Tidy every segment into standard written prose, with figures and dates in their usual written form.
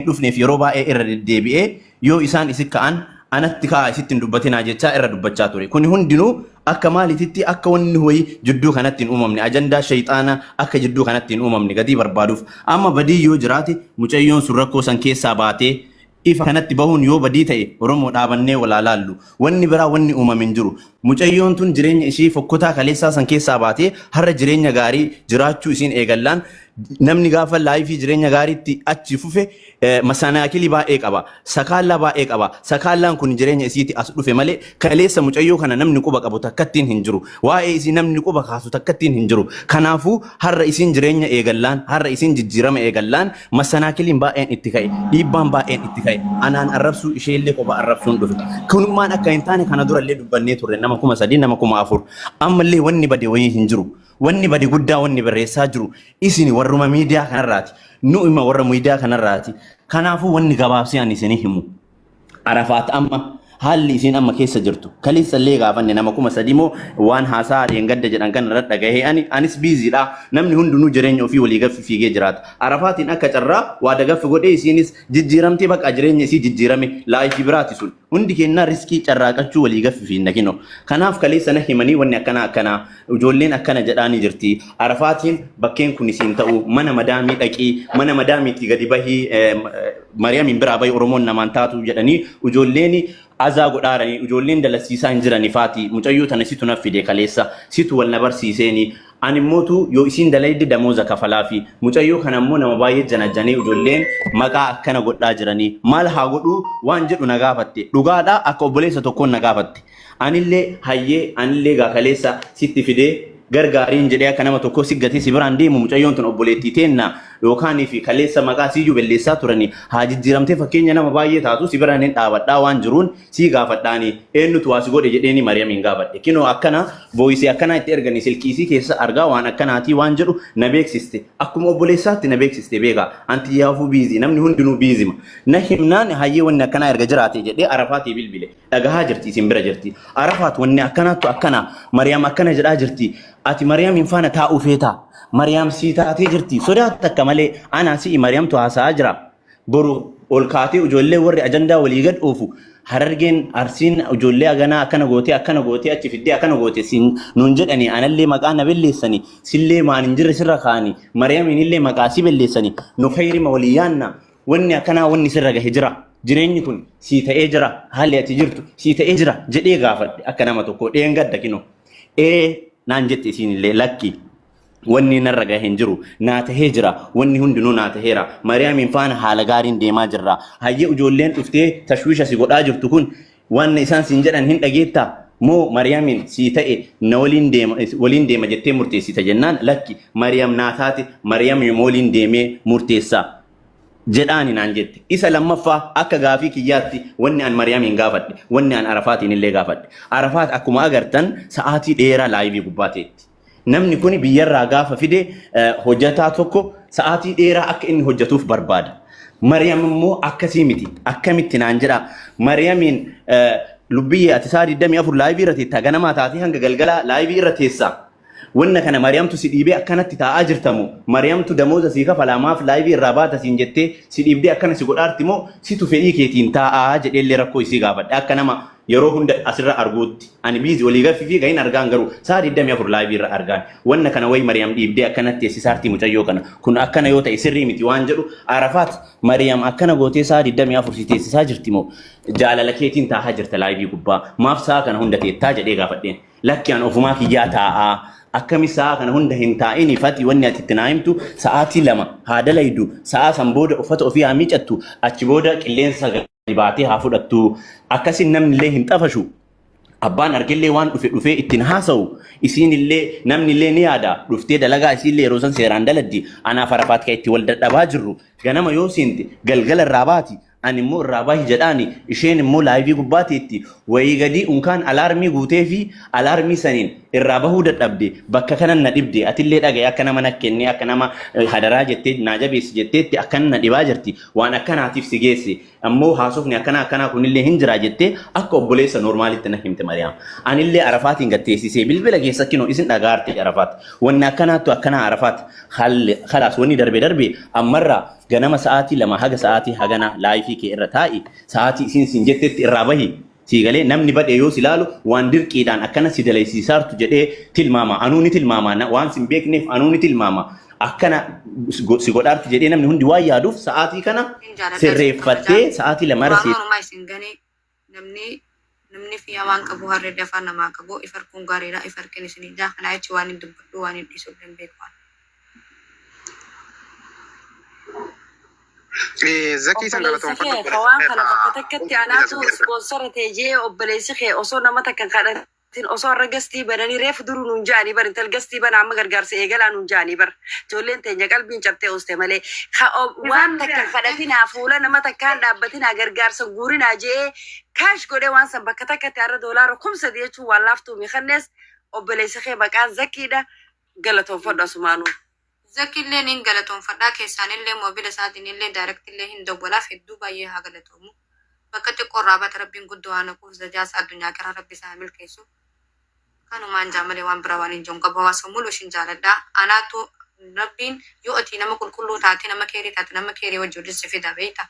Dhufneef yeroo baay'ee irra deddeebi'ee yoo isaan isi ka'an anatti ka'a, isitti hin dubbatinaa jechaa irra dubbachaa ture. Kuni hundinuu akka maaliititti akka wanni wayii jidduu kanatti hin uumamne, ajandaa shayxaanaa akka jidduu kanatti hin uumamne gatii barbaaduuf. Amma badii yoo jiraate, mucayyoon sun rakkoo san keessaa baatee ifa kanatti bahuun yoo badii ta'e, Oromoo dhaabannee walaa laallu. Wanni biraa wanni uumame hin jiru. Mucayyoon tun jireenya ishii fokkotaa kaleessaa san keessaa baatee har'a jireenya gaarii jiraachuu isiin eegallaan, namni gaafa life jireenya gaariitti achi fufe masanaakilii baay'ee qaba. Sakaallaa baay'ee qaba. Sakaallaan kun jireenya isiiti as dhufe malee kaleessa mucayyoo kana namni quba qabu takkattiin hin jiru. Waa'ee isii namni quba kaasu takkattiin hin jiru. Kanaafuu har'a isiin jireenya eegallaan, har'a isiin jijjiirama eegallaan, masanaakiliin baay'een itti ka'e. Dhiibbaan baay'een itti ka'e. Anaan arrabsuu, isheellee kophaa arrabsuun dhufe. Kunummaan akka hin taane kana durallee dubbannee turre, nama 3000, nama 4000. Ammallee wanni bade wayii hin jiru. Wanni bade guddaa wanni barreessaa jiru isin warruma miidiyaa kanarraati. Nu ima warra miidiyaa kanarraati. Kanaafuu wanni gabaabsee ani isinii himu. Arafaat amma haalli isiin amma keessa jirtu. Kaleessa illee gaafanne, nama 3000 moo waan haasaa dheengadda jedhan kana irra dhagahee anis busy dha. Namni hundinuu jireenya ofii walii gaffi fiigee jiraata. Arafaatiin akka carraa waa dagaffi godhee isiinis jijjiiramtee, bakka jireenya isii jijjiirame life biraati sun. Hundi kennaa riskii carraaqachuu walii gaffi fiinna kinoo. Kanaaf kaleessa na himanii, wanni akkanaa akkanaa ijoolleen akkana jedhaanii jirti. Arafaatiin bakkeen kun isiin ta'u, mana madaamii dhaqii, mana madaamiitii gadi bahii, Mariyaamiin biraa bahi, Oromoon namaan taatu jedhanii ijoolleen azaa godhaaranii, ijoolleen dalasiisaa hin jirani faati. Mucayyoo tana situ na fide, kaleessa situ wal na barsiiseeni. Ani immootu yoo isiin dalayde damooza kafalaa fi mucayyoo kana immoo nama baay'ee janajjanee ijoolleen maqaa akkana godhaa jiranii maal haa godhuu waan jedhu na gaafatte. Dhugaadha, akka obboleessa tokkoon na gaafatte. Anillee hayyee, anillee gaa kaleessa sitti fidee gargaariin jedhee akka nama tokkoo si gatee si biraan deemu, mucayyoon tun obboleettii teenna yookaan fi kaleessa maqaa siyyuu belleessaa turanii haa jijjiiramtee fakkeenya nama baay'ee taatu, si biraan hin dhaabadhaa waan jiruun sii gaafadhaani, eenyutu waa si godhe jedheeni Mariyamiin gaafadhe. Kinoo akkana voice akkanaa itti erganii silkiisii keessa argaa, waan akkanaatii waan jedhu na beeksiste. Akkuma obboleessaatti na beeksiste, beekaa. Anti yaafuu busy, namni hundinuu busy ma. Na himnaan, hayyee, wanni akkanaa erga jiraate jedhee Arafaatii bilbile. Dhagahaa jirti, isin bira jirti. Arafaat, wanni akkanaattu akkana, Mariyaam akkana jedhaa jirti. Ati Mariyaamiin faana taa'uu feetaa? Mariyaam sii taatee jirti. Sodaa takka malee anaa si'i Mariyaamtu haasa'aa jira. Boru ol kaatee ijoollee warri ajandaa walii gad oofu, Harargeen, Arsiin ijoollee haganaa akkana gootee, akkana gootee, achi fiddee akkana goote siin nuun jedhanii, anallee maqaa na belleessanii, sillee maan hin jirre sirra kaa'anii, Mariyaamiin illee maqaa si belleessanii, nu kayrima walii yaanna. Wanni akkanaa wanni sirra gahe jira. Jireenyi kun sii ta'ee jira. Haalli ati jirtu sii ta'ee jira jedhee gaafadhe akka nama tokko dheengadda kinoo. Ee naan jette isiin illee, lakki, wanni narra gahe hin jiru, naa tahee jira, wanni hundinuu naa taheera, Mariyaamiin faana haala gaariin deemaa jirra. Hayyee, ijoolleen dhuftee tashwiisha si godhaa jirtu kun waan isaan siin jedhan hin dhageettaa moo Mariyaamiin sii ta'e na waliin deema, waliin deema jettee murteessita jennaan, lakki, Mariyaam naa taate, Mariyaam waliin deemee murteessaa jedhaani naan jette. Isa lammaffaa akka gaafii kiyyaatti wanni an Mariyaamiin gaafadhe, wanni an Arafaatiin illee gaafadhe. Arafaat akkuma agartan sa'aatii dheeraa live gubbaa teetti. Namni kun biyyarraa gaafa fide hojjetaa tokko sa'aatii dheeraa akka inni hojjetuuf barbaada. Mariyaam immoo akkasii miti. Akkamitti naan jedha. Mariyaamiin, lubbiyyee, ati sa'a 24 live irra teetta, ganamaa taatee hanga galgalaa live irra teessa. Wanna kana Mariyaamtu si dhiibee akkanatti taa'aa jirtamu? Mariyaamtu damooza sii kafalaa, maaf live irraa baata siin jettee si dhiibdee akkana si godhaarti moo situ fedhii keetiin taa'aa jedheellee rakkoo isii gaafadhe akka nama yeroo hunda asirra arguutti. Ani busy walii gaffii fi gahin argaan, garuu sa'a 24 live irra argaan. Wanna kana wayi Mariyaam dhiibdee akkanatti teessisaartii mucayyoo kana. Kun akkana yoo ta'e sirrii miti waan jedhu, Arafaat, Mariyaam akkana gootee sa'a 24 si teessisaa jirti moo jaalala keetiin taa'aa jirta live gubbaa? Maaf sa'a kana hunda teettaa jedhee gaafadheen. Lakki, an ofumaa kiyyaa taa'aa. Akkami sa'a kana hunda hin taa'ini fati, wanni ati itti naa himtu sa'aatii 2 haa dalaydu, sa'a san booda uffata ofii haa miicattu, achi booda qilleensa gadi baatee haa fudhattu, akkasin namni illee hin xafashu. Abbaan argellee waan dhufe dhufee ittiin haasa'u, isiin illee namni illee ni yaada, dhuftee dalagaa isiillee yeroo san seeraan daladdi. Anaaf Arafaat kan itti wal dadhabaa jirru, ganama yoo seente galgala irraa baati. Ani immoo irraa bahi jedhaani, isheen immoo live gubbaa teetti wayii gadii unkaan alarm guutee fi alarm saniin Irraa bahuu dadhabde. Bakka kanan na dhibde. Atillee dhagaye, akka nama na kennee, akka nama hadaraa jettee naa jabeessi jetteetti akkan na dhibaa jirti. Waan akkanaatiif si geesse. Ammoo haasofni akkanaa akkanaa kunillee hin jiraa jettee akka obboleessa normaalitti na himte Mariyaam. Anillee Arafaatiin gad teessisee bilbila keessa kinoo isin dhagaarte Arafaat. Wanni akkanaattu akkanaa Arafaat. Khalaas, wanni darbe darbe. Ammarraa ganama sa'aatii 2 haga sa'aatii hagana live kee irra taa'i, sa'aatii isin sin jettetti irraa bahi. Sii galee? Namni badhe yoo si ilaalu waan dirqiidhaan akkana si dalaysiisaartu jedhee tilmaama. Anuu ni tilmaama. Waan sin beekneef anuu ni tilmaama. Akkana si godhaarti jedhee namni hundi waan yaaduuf sa'aatii kana Isin jaaladha, isin sirreeffattee kabajaa. sa'aatii 2 irra Duraanuu anumaa isin gane. Namni fiyaa waan qabu harree dafaa namaa qabu if harkuun gaariidha. If harkin isin ijaa kanaa jechi waan hin dubbadhu, waan hin dhiisu hin beeku. Zakii san Obboleessi galatoonfadhu. kee ka waan kana bakka takkatti anaatu sponsor ta'e jee, obboleessi kee osoo nama takka hin kadhatin, osoo har'a guest bananii reefu duruu nuun ja'anii bar, intal guest bana, amma gargaarsa eegalaa nuun ja'anii bar, ijoolleen teenya qalbiin cabtee ooste malee ka waan takka hin kadhatinaa, fuula nama takkaan dhaabbatinaa, gargaarsa guurinaa jee cash godhee waan san bakka takkatti har'a doolaara 3000 jechuun waan laaftuumi kannees obboleessi kee maqaan Zakiidha, galatoonfadhu asumaanuu. Zakillee nin galatoonfadhaa, keessaanillee moobila isaatiin directillee hin dawwalaaf. Hedduu baay'ee haa galatoomu. Bakka xiqqoo irraa bata Rabbiin guddoo haa naquuf, zajaasa addunyaa kira Rabbi isaa milkeessu. Kanumaan jaa malee waan biraa waan hin jiru qabu. Hawaasa mulu ishin jaaladhaa. Anaatu Rabbiin yoo ati nama qulqulluu taate, nama keerii taate, nama keerii wajji walitti si fida, beeyta.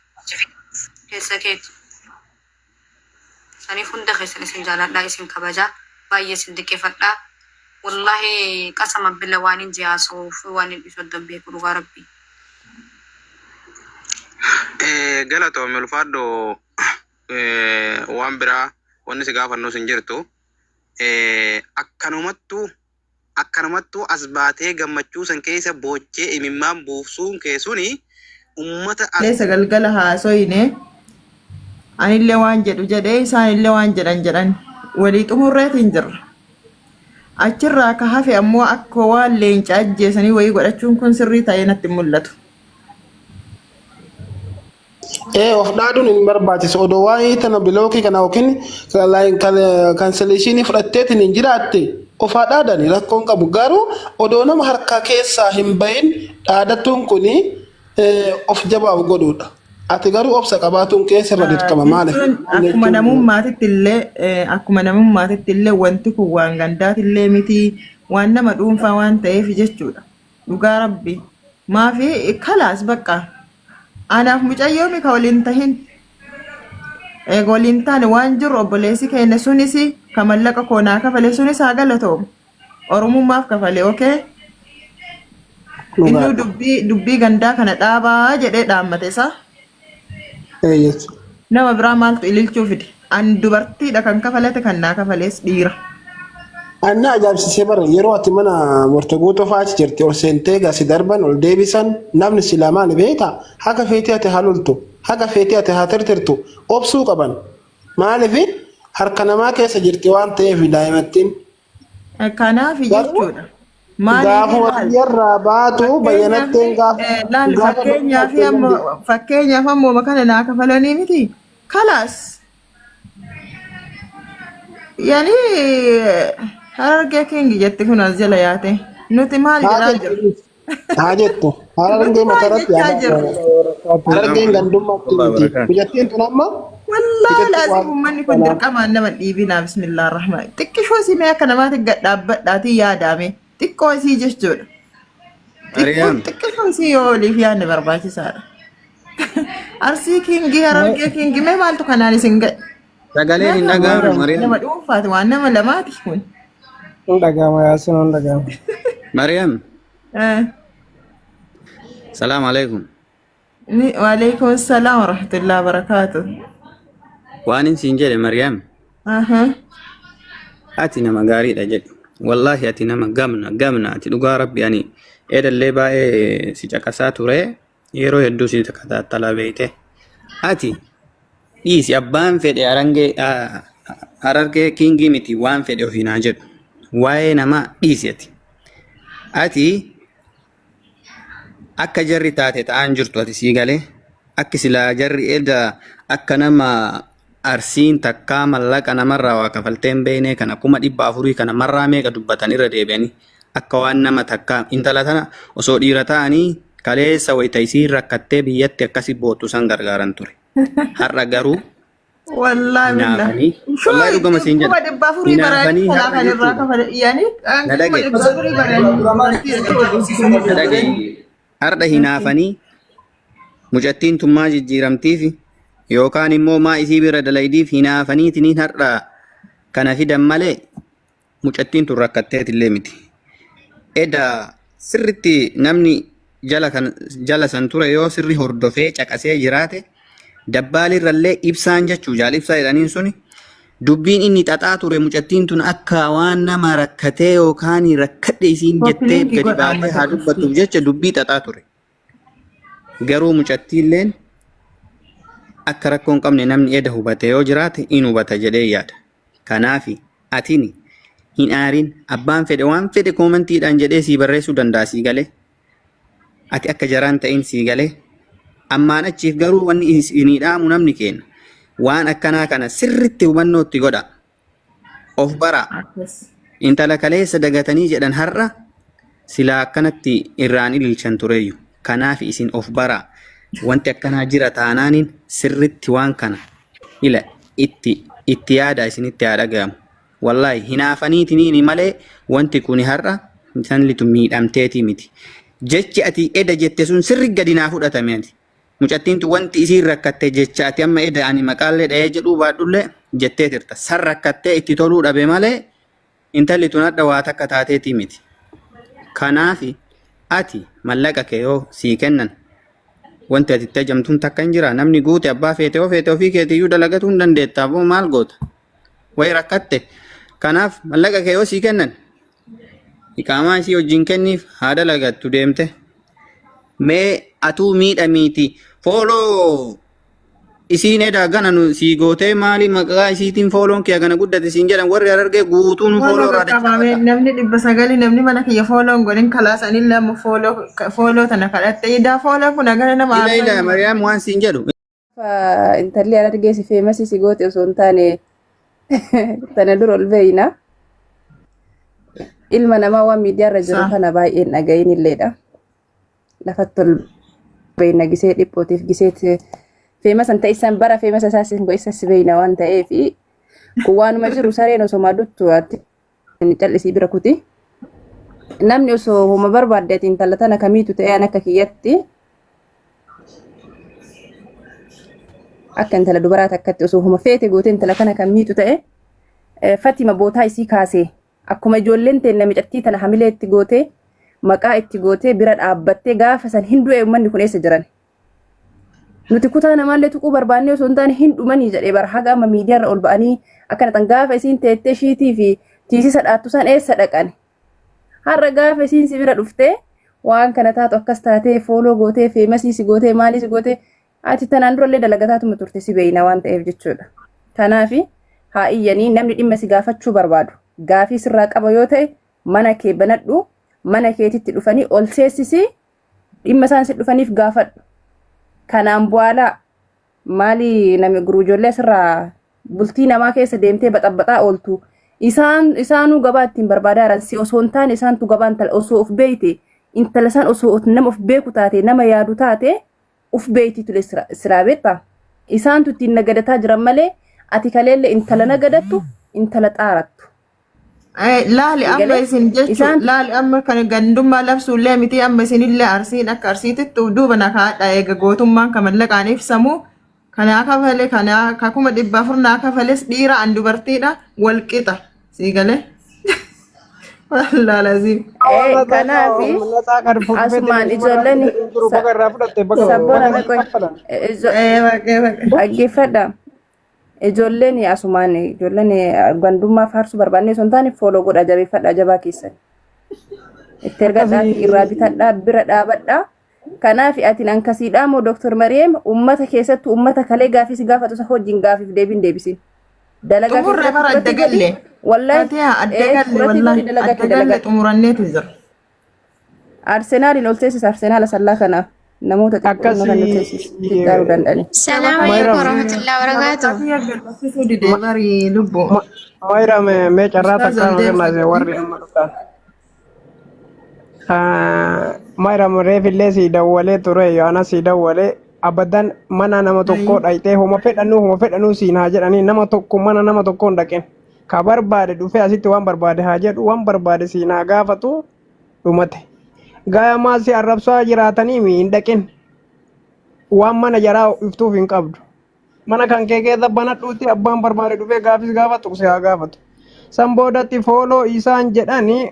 Keessa keeti. Saniif hunda keessan isin jaaladhaa, isin kabajaa, baay'ee isin diqqeeffadhaa. Wallaahi, qasama billa, waan hin jihaasuuf waan hin dhiisu addan beeku, dhugaa Rabbii. Galatoomi, ulfaadhu. Waan biraa wanni si gaafannus hin jirtu. Akkanumattuu as baatee gammachuu san keessa boochee imimmaan buufsuun kee suni ummata as Leessa galgala haasoyne, anillee waan jedhu jedhee, isaanillee waan jedhan jedhan, walii xumurreetiin jirra. Achirraa ka hafe ammoo akka waan leenca ajjeesanii wayii godhachuun kun sirrii ta'ee natti hin mul'atu. Ee, of dhaaduun hin barbaachisu. Odoo waa'ee tana block kana yookiin cancellation fudhatteetiin hin jiraatte of haa dhaadani, rakkoon qabu. Garuu odoo nama harka keessaa hin bahin dhaadattuun kuni of jabaaf godhuudha. Ati garuu obsa qabaatuun keessa irra dirqama. Maaliif? Jechuun akkuma namummaatitti illee wanti kun waan gandaati illee miti, waan nama dhuunfaa waan ta'eef jechuudha. Dhugaa Rabbi. Maafi kalaas bakka. Anaaf mucayyoomi ka waliin tahin. Eega waliin taane waan jiru obboleessi keenya sunis ka mallaqa koo naa kafale sunis haa galatoomu. Oromummaaf kafale, okay? Innuu dubbii gandaa kana dhaabaa jedhee dhaammate isaa. Nama biraa maaltu ililchuu fide? An dubartiidha kan kafalate, kan naa kafalees dhiira. Anna ajaa'ibsiisee bara yeroo ati mana murte guutuu fa'aa achi jirti, ol seentee gasi darban ol deebisan, namni silaa maali beektaa, haga feetii ati haa loltu, haga feetii ati haa tirtirtu, obsuu qaban. Maaliif? Harka namaa keessa jirti waan ta'eef daa'imattiin. Kanaaf jechuudha. Maaliif Gaafuma laal? biyyarraa baatu bayyanatteen gaafa Laal gaafa fakkeenyaaf ammoo kana naa kafalanii miti. Kalaas. Yani Harargee King jetti kun as jala yaate. Nuti maal jedhaa jirru? Haa jettu. Harargee Nuti maal matarratti jechaa jirru? Harargeen gandummaatti miti. Biyyattiin tun amma Wallaahi laazim uummanni kun dirqamaan nama dhiibinaa, bismillah rahmaan. Xiqqishoo simee akka namaatti gad dhaabbadhaatii yaadaame. Xiqqoo isii jechuudha. Mariyaam. Xiqqishoo isii yoo oliif yaadne barbaachisaadha. Arsii King, Harargee King, mee maaltu kanaan isin ga'e? Sagaleen hin dhaga'amu, Mariyaam. Nama dhuunfaati, waan nama lamaati kun. Hin dhaga'ama, Yaasin, hin dhaga'ama. Mariyaam. Salaam alaikum. Waalaikum salaam warahmatullahi wabarakaatu. Waan hin siin jedhe, Mariyaam. Ati nama gaariidha jedhu. Wallaahi ati nama gamna gamna ati, dhugaa Rabbi, ani edallee baay'ee si caqasaa ture, yeroo hedduu si takataatalaa beeyte. Ati dhiisi, abbaan fedhe arangee Harargee King miti, waan fedhe ofiin haa jedhu. Waa'ee namaa dhiisi ati. Ati akka jarri taate ta'aan jirtu ati, sii galee? Akki silaa jarri eda akka nama Arsiin takkaa mallaqa namarraa waa kafaltee hin beekne kana 400,000 kana marraa meeqa dubbatan irra deebi'anii akka waan nama takkaa intala tana osoo dhiira ta'anii kaleessa wayita isiin rakkattee biyyatti akkasi boottu san gargaaran ture. Har'a garuu Wallaahi billah. hinaafanii wallaahi Shoo dhugama siin kuma jedha 400 baranii hinaafanii kalaa har'a kan irraa jechuudha. kafale yaani Na kuma dhagaye 400 baranii dubartii na dhagaye har'a hinaafanii mucattiin tun maa jijjiiramtiif yookaan immoo maa isii bira dalaydiif hinaafaniitiniin har'a kana fidan malee mucattiin tun rakkatteetillee miti. Eda sirritti namni jala kan jala san ture yoo sirri hordofee caqasee jiraate dabbaalirrallee ibsaan jechuu jaal ibsaa jedhaniin suni dubbiin inni xaxaa ture mucattiin tun akka waan nama rakkatee yookaan rakkadhe isiin jettee Koppiliinkii gadi godha amma baatee haa tokko. dubbattuuf jecha dubbii xaxaa ture. Garuu mucattiilleen akka rakkoo hin qabne namni eda hubate yoo jiraate in hubata jedhee yaada. Kanaafi atini hin aarin abbaan fedhe waan fedhe koomantiidhaan jedhee sii barreessuu danda'a sii galee. Ati akka jaraan ta'in sii galee. Ammaan achiif garuu wanni isinii dhaamu namni keenya waan akkanaa kana sirritti hubannoo itti godha. Of baraa. Akkas. Intala kaleessa dagatanii jedhan har'a silaa akkanatti irraan ililchan tureeyyu. Kanaaf isin of baraa. Wanti akkanaa jira taanaaniin sirritti waan kana ila itti itti yaada isinitti haa dhaga'amu. Wallaahi hinaafaniitiniini malee wanti kuni har'a sanlitu miidhamteetii miti. Jechi ati eda jette sun sirri gadi naa fudhatame ati. Mucattiin tun wanti isiin rakkatte jecha ati amma eda ani maqaallee dha'ee jedhuu baadhullee jettee tirta. San rakkattee itti toluu dhabe malee intalli tun hadha waa takka taateetii miti. Kanaafi ati mallaqa kee yoo sii kennan wanti ati itti ajamtuun takka hin jira. Namni guute abbaa feete yoo feete ofii keetiyyuu dalagatuu hin dandeetta. Aboo maal goota? Wayi rakkatte. Kanaaf mallaqa kee yoo sii kennan iqaamaa isii wajjin kenniif haa dalagattu deemte. Mee atuu miidhamiiti. Fooloo isiin edaa gana nu sii gootee maali maqaa isiitiin fooloon kee gana guddate siin jedhan warri harargee guutuu nu Fooloo fooloo irraa qaqqabame dachaafatta. namni 900 namni mana kiyya fooloon godhin kalaas anillee amma fooloo fooloo tana kadhatte idaa fooloo kun hagana nama Ila aarsaa ila hin Mariyaam waan siin jedhu Intalli harargee si feemasii si goote osoo hin taane tana dura ol beeyna. Ilma namaa waan miidiyaarra jiru Saa. kana baay'een dhaga'iin illeedha. Lafatti ol beeyna gisee dhiphootiif giseet feemasan ta'e isaan bara feemasa isaa sin isa si beeyna waan ta'eef kun waanuma jiru sareen osoo maaduttu ati callisii bira kuti. Namni osoo homa barbaadde ati intala tana kamiitu ta'e an akka kiyyatti akka intala dubaraa takkatti osoo homa feete gootee intala kana kan miitu ta'e Fatima bootaa isii kaasee akkuma ijoolleen teenna micattii tana hamilee itti gootee maqaa itti gootee bira dhaabbattee gaafa san hin du'e uummanni kun eessa jiran. Nuti kutaa namaallee tuquu barbaannee osoo hin taane hin dhumanii jedhee bara haga amma miidiyaarra ol ba'anii akkana tan gaafa isiin teettee shiitii fi tiisisa dhaattu san eessa dhaqan. Har'a gaafa isiin si bira dhuftee waan kana taatu akkas taatee fooloo gootee feemasii si gootee maalii si gootee ati tanaan durallee dalagataatuma turte si beeyna waan ta'eef jechuudha. Kanaafi haa iyyanii namni dhimma si gaafachuu barbaadu gaafii sirraa qaba yoo ta'e mana kee banadhu mana keetitti dhufanii ol seessisii dhimma isaan si dhufaniif gaafadhu. Kanaan bu'aalaa maali nami guruu ijoollee asirraa bultii namaa keessa deemtee baxabbaxaa ooltu isaan isaanuu gabaa ittiin barbaadaa jiran si osoo hin taane isaantu gabaa intala osoo of beeyte intala isaan osoo of- nama of beeku taate nama yaadu taate of beeyti ture siraa beektaa isaantu ittiin nagadataa jiran malee ati kaleellee intala nagadattu intala xaarattu. Laali amma Egalee isin jechuun isaan laali amma kan gandummaa labsuullee miti amma isinillee arsiin akka arsiititti duuba na kaadha eega gootummaan kan mallaqaan ibsamu kanaa kafale kanaa ka 400,000 naa kafales dhiira an dubartiidha wal qixa sii galee wallahi Kanaafi asumaan ijoolleen sabboona meqoy dhaggeeffadha. Ijoolleen asumaan ijoolleen gandummaa faarsuu barbaannee osoo hin taane fooloo godha jabeeffadha jabaa keessan. Itti ergadhaa irraa bitadhaa bira dhaabadhaa. Kanaaf ati ankasiidhaa moo Dr. Mariyeem uummata keessattuu uummata kalee gaafii si gaafatu isa hojiin gaafiif deebiin deebisin. Dalagaa Xumurre keessatti bara adda fudhati godhi. galle. Wallahi Fatiha adda galle fudhati godhi wallahi dalagaa adda kee galle dalagadhu. xumuranneetu jira. Arsenaaliin ol teessisa Arsenaala sallaa kanaaf. Namoota xiqqoo dhimma kan nu Akkasii teessisuu danda'ani. Salaamu alaikum Mayram warahmatullahi wabarakatuh. Sabakaa kiyya gallakkisuu didee bari lubbu. Mayram mee carraa Ustaaz takkaa ol nu kennaase deebisee. warri amma dhuftan. Mayram reefillee sii dawwalee ture Yohaana sii dawwalee abadan mana nama tokkoo dhayxee homa fedhanuu siin haa jedhanii nama tokko mana nama tokkoo hin dhaqin. Ka barbaade dhufee asitti waan barbaade haa jedhu waan barbaade siin haa gaafatu dhumate. Gaayamaa si arrabsaa jiraatanii mi hin dhaqin. Waan mana jaraa iftuuf hin qabdu. Mana kan kee keessa banadhuutti abbaan barbaade dhufee gaafis gaafatu si haa gaafatu. San boodatti fooloo isaan jedhanii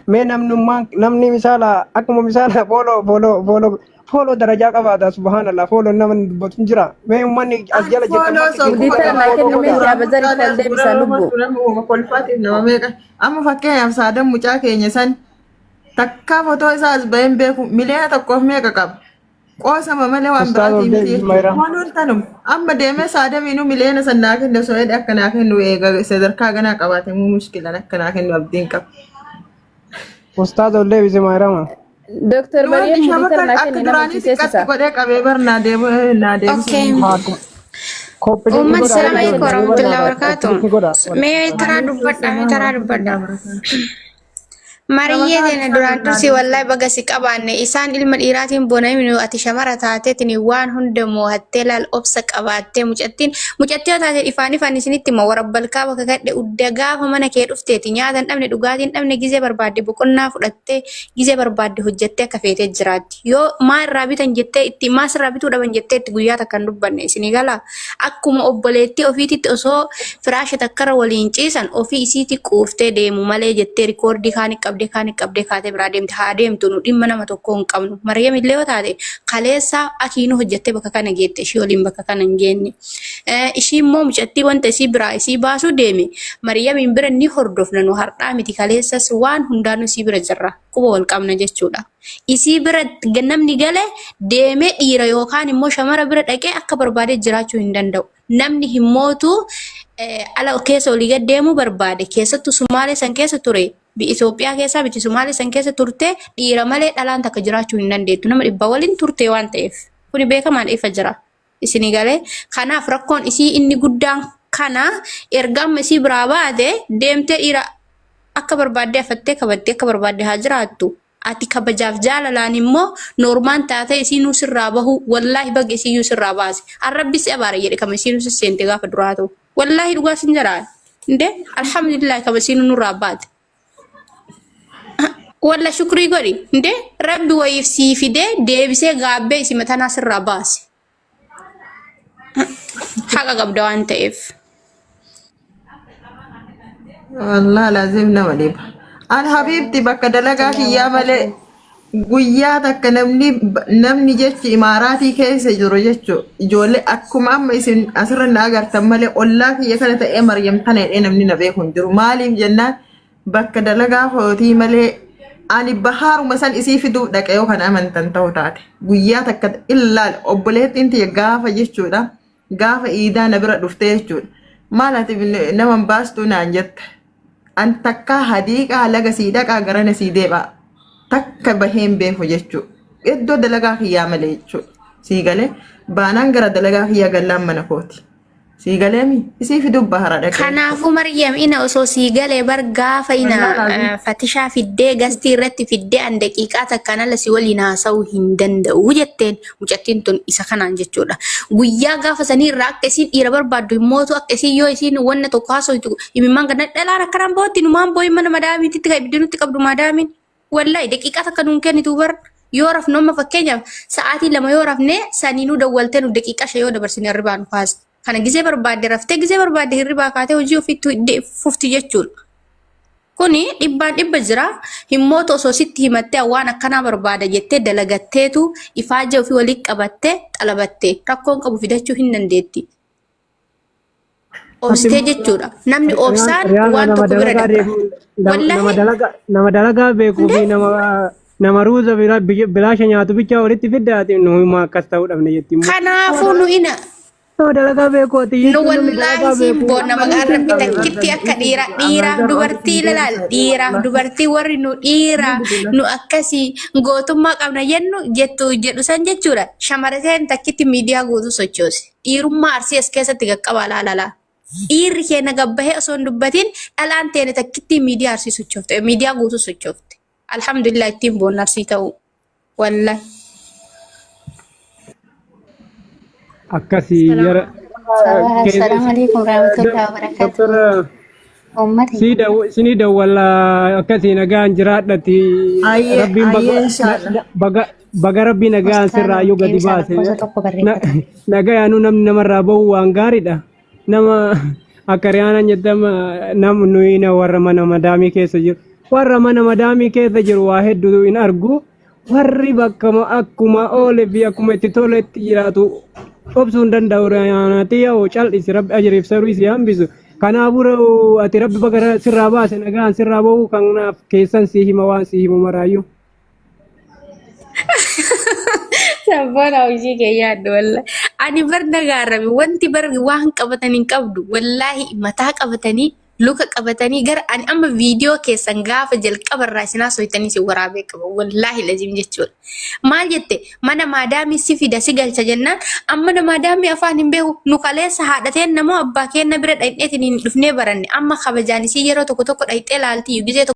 mee namnummaan namni misaala akkuma misaala fooloo fooloo fooloo fooloo darajaa qabaata subhaanallah fooloo namni dubbatu hin jira. Mee uummanni as jala jirtan Fooloo marti soquu Mudii keessan tana naa fooloo kenni mee godhaa. si abazari kan deebisaa lubbu. Kolfaatiif nama meeqa. Amma fakkeenyaaf saadan mucaa keenya san takkaa fotoo isaa as baheen beeku 1,000,000 meeqa qaba. Qoosama malee waan Ustaaz ol biraatii miti deebisi jechuudha. Mayram. Fooloon tanuma. Amma deemee saadamiinuu miliyoona san naa kennu osoo jedhe akka naa kennu eega sadarkaa ganaa qabaate muu mushkilan akka naa kennu abdiin qaba. Ustaaz ol deebisi Mayrama. Dooktar Wanti Mariyaam mudii tana shabakan naa akka kenni nama duraanii xiqqaatti teessisa. godhee qabee bar naa deebisu Okay. hin Haa koppiliinki Uummat godhaa salaamu warri alaikum ijoollee warahmatullahi barbaada wabarakatuh. koppiliinki godhaa. Mee taraa Waalaikum dubbadha, mee salaam taraa dubbadha. warahmatullahi wabarakatuh. Mariyyee Shabakaa teena ustaaz duraan naa dursii wallahi deebisu. baga si qabaanne isaan ilma dhiiraatiin bonaminu ati shamara taateetiin waan hunda moohattee laal obsa qabaattee mucattiin mucattii yoo taate ifaan ifaan isinitti hima warabbalkaa bakka kadhe udda gaafa mana kee dhufteeti nyaata hin dhabne dhugaatii hin dhabne gizee barbaadde boqonnaa fudhattee gizee barbaadde hojjettee akka feetee jiraatti. Yoo maa irraa bitan jettee itti maa sirraa bituu dhaban jettee itti guyyaa takka hin dubbanne isinii galaa. Akkuma obboleettii ofiititti osoo firaasha takkarra waliin ciisan ofii isiitti quuftee deemu malee jettee rikoordii kaani qabdee kaani qabdee kaatee biraa deemte haa deemtu nu dhimma nama tokkoo hin qabnu. Maryam illee yoo taate kaleessa akiinuu hojjettee bakka kana geette ishii waliin bakka kana hin geenne. Ishii immoo mucattii wanta isii biraa isii baasuu deeme Maryamiin bira ni hordofna nu har'aa miti kaleessas waan hundaanuu isii bira jirra quba wal qabna jechuudha. Isii bira namni gale deemee dhiira yookaan immoo shamara bira dhaqee akka barbaade jiraachuu hin danda'u. Namni hin mootu ala keessa olii gad deemuu barbaade keessattuu Sumaalee san keessa ture Itoophiyaa keessaa miti Sumaalee san keessa turte dhiira malee dhalaan takka jiraachuu hin dandeettu. Nama dhibba waliin turte waan ta'eef. Kuni beekamaan ifa jira. Isinii galee kanaaf rakkoon isii inni guddaan kana erga amma isii biraa baate deemtee dhiira akka barbaaddee afattee kabattee akka barbaadde haa jiraattu. Ati kabajaaf jaalalaan immoo noormaan taatee isiinuu sirraa bahuu wallaahi baga isiiyyuu sirraa baase. Arrabbi si abaara jedhe kama isiinuu si seente gaafa duraa ta'u. Wallaahi dhugaa sin jedhaan. Indee alhamdulillah kama isiinuu nurraa baate. Walla shukrii godhi. Indee rabbi wayiif sii fidee deebisee gaabbee isima tanaa sirraa baase. Haqa qabda waan ta'eef. Wallah laazim nama dhiba. An habiibti bakka dalagaa kiyyaa malee guyyaa takka namni namni jechi imaaraatii keessa jiru jechu ijoollee akkuma amma isin asirra na agartan malee ollaa kiyya kana ta'ee Maryam tana jedhee namni na beeku hin jiru. Maaliif jennaan bakka dalagaa kootii malee ani bahaaruma san isii fiduuf dhaqe yoo kan amantan ta'u taate guyyaa takka illaal obboleettiin tiyya gaafa jechuudha gaafa iidaa na bira dhuftee jechuudha maal ati nama hin baastuu naan jette an takkaa hadiiqaa laga sii dhaqaa garana sii deebaa takka baheen beeku jechuudha iddoo dalagaa kiyyaa malee jechuudha sii galee baanaan gara dalagaa kiyyaa gallaan mana kooti. Sii galeemi isii fiduuf bahara dhaqee jechuudha. Kanaafuu Maryam ina osoo sii galee bar gaafa ina Wallaa laazim. fatishaa fiddee gastii irratti fiddee an daqiiqaa takkaan ala si waliin haasa'uu hin danda'u jetteen mucattiin tun isa kanaan jechuudha. Guyyaa gaafa sanii irraa akka isiin dhiira barbaaddu hin mootu akka isiin yoo isiin wanna tokko haasoftu imimmaan kana dhalaan akkanaan bootti numaan boo'in mana madaamiititti kan ibiddi nutti qabdu madaamiin. Wallahi daqiiqaa takka nuun kennitu bar yoo rafnu amma fakkeenyaaf sa'aatii 2 yoo rafne saniinuu dawwaltee nu daqiiqaa 5 yoo dabarsine hirribaa nu kaasti. Kana gizee barbaadde raftee gizee barbaadde hirribaa kaatee hojii ofiitti fufti jechuudha. Kuni dhibbaan dhibba jira. Himmoota osoo sitti himattee waan akkanaa barbaada jettee dalagatteetu ifaajee ofii walii qabattee xalabattee rakkoon qabu fidachuu hin dandeetti. Ati Obsitee immoo jechuudha. Namni Riyaan obsaan Riyaan waan nama tokko bira dalagaa dabra. beeku nama nama Wallahi dalagaa nama dalagaa beekuu hundee fi nama nama ruuza bilaasha nyaatu bichaa walitti fidda ati nu immoo akkas ta'uu dhabne jetti immoo. kanaafuu nu ina Nama dalagaa beeku ati Nu jechuun namni wallaahi dalagaa siin beeku. boonna maqaan rabbi takkitti akka dhiira dhiiraaf dubartii lalaal dhiiraaf dubartii warri nu dhiira nu akkasii gootummaa qabna jennu jettu jedhu san jechuudha. Shamara ta'een takkitti miidiyaa guutuu sochoose. Dhiirummaa arsii as keessatti qaqqabaa laalalaa. Dhiirri keenya gabbahee osoo hin dubbatin dhalaan teene takkitti miidiyaa arsii sochoofte miidiyaa guutuu sochoofte. Alhamdulillah ittiin boonna arsii ta'uu. Wallahi. Akkasii yara Assalamu alaikum warahmatullahi wabarakatuh. Doktor Uummata sinii dawwala akkasii nagaan jiraadhati Ayyee rabbiin ayyee baga inshallah. baga baga rabbii nagaan Ustaaz sirraa iyyuu gadi deebisaa baase. lakkoofsa tokko barreeffata. Nagayaanuu namni namarraa bahu waan gaariidha. Nama akka riyaanaan jettama nam nuyi na warra mana madaamii keessa jiru. Warra mana madaamii keessa jiru waa hedduu hin argu. Warri bakka akkuma oole fi akkuma itti toletti jiraatu obsuu hin danda'u riyaanaati yoo cal'isi rabbi ajriif saruu si hambisu. Kanaafuu ati rabbi baga sirraa baase nagaan sirraa bahu kanaaf keessan si hima waan si himu maraayyuu. Sabboona hojii kee yaaddu wallahi. Ani bar nagaarrame wanti bar waan qabatan hin qabdu wallahi mataa qabatanii luka qabatanii gara ani amma viidiyoo keessan gaafa jalqabarraa isin haasofitanii isin waraabee qaba wallahi lazim jechuudha. Maal jette mana maadaamii si fida si galcha jennaan amma mana maadaamii afaan hin beeku nu kaleessa haadhateen namoo abbaa keenna bira dhaqneetiin hin dhufnee baranne amma kabajaan isii yeroo tokko tokko dhaqxee laaltii gizee tokko.